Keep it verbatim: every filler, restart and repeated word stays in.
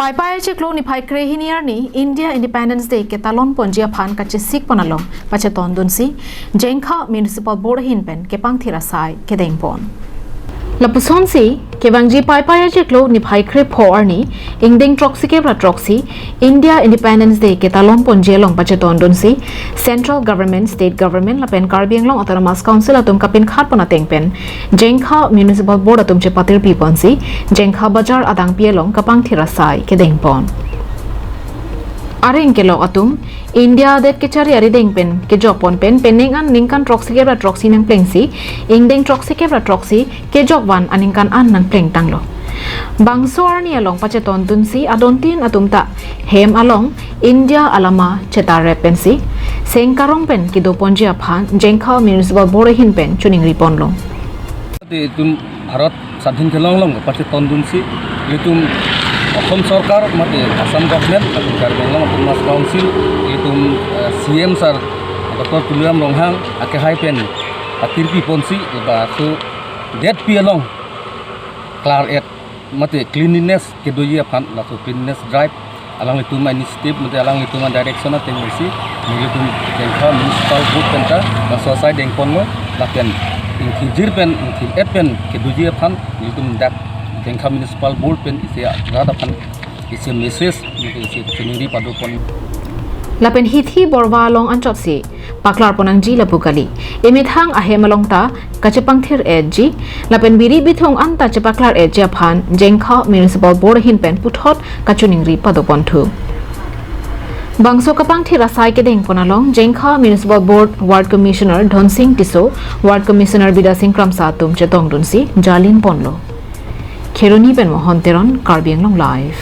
Paipai achiklo niphai krehini arni India Independence Day ketalon ponji aphan kachesik pon along pachetondunsi Jengkha Municipal Board ahin pen kepangthir asai kedeng pon. Lapusonsi kevangji Paipai achiklo niphai krepho arni ingdeng throksi kep ra throksi India Independence Day ketalon ponji along pachetondunsi Central Government, State Government lapen Karbi Anglong Autonomous Council atum kapinkhat pon ateng pen Jengkha Municipal Board atum chepatirpi ponsi Jengkha Bazar adangpi along kepangthir asai kedeng pon. Areng kelok atum India adet kechari arideng pen kejok pon pen penang an ningkan throksi kep ra throksi nangplengsi ingdeng throksi kep ra throksi kejok van aningkan an nangplengtanglo. Bangso arni along pachetondunsi adontin atum ta hem along India alama chetarep pensi sengkarong pen kedo ponji aphan Jengkha Municipal Board ahin pen choningri ponlo. Te itum Bharat sadhin kelong along pachetondunsi ilitum Assam Sorkar mate Assam Government, Karbi Anglong Autonomous Council, ilitum, eh, C M Sir Doctor Tuliram Ronghang akehai pen patirpi ponsi laso detpi along klar-et mate cleanliness kedoji aphan laso cleanliness drive alanglitum a-initiative mate alanglitum a-direction ateng isi nelitum Jengkha Municipal Board pen ta laso asai dengponlo lapen ingthirjir pen ingthir-et pen kedoji aphan nelitum dak Jengkha Municipal Board pen isi rat aphan isi message mate isi chiningri padopon. Lapen hithi borva along anchotsi paklar ponnangji lapu kali. Emethang ahem along ta kachepangthir-etji lapen biri bithung anta chepaklar-etji aphan Jengkha Municipal Board ahin pen puthot kachoningri padoponthu. Bangso kepangthir asai kedeng pon along Jengkha Municipal Board Ward Commissioner Dhonsing Tisso, Ward Commissioner Bidya Sing Kramsa atum chetongdunsi jalin ponlo. Kheroni pen Mohon Teron, Karbi Anglong Live.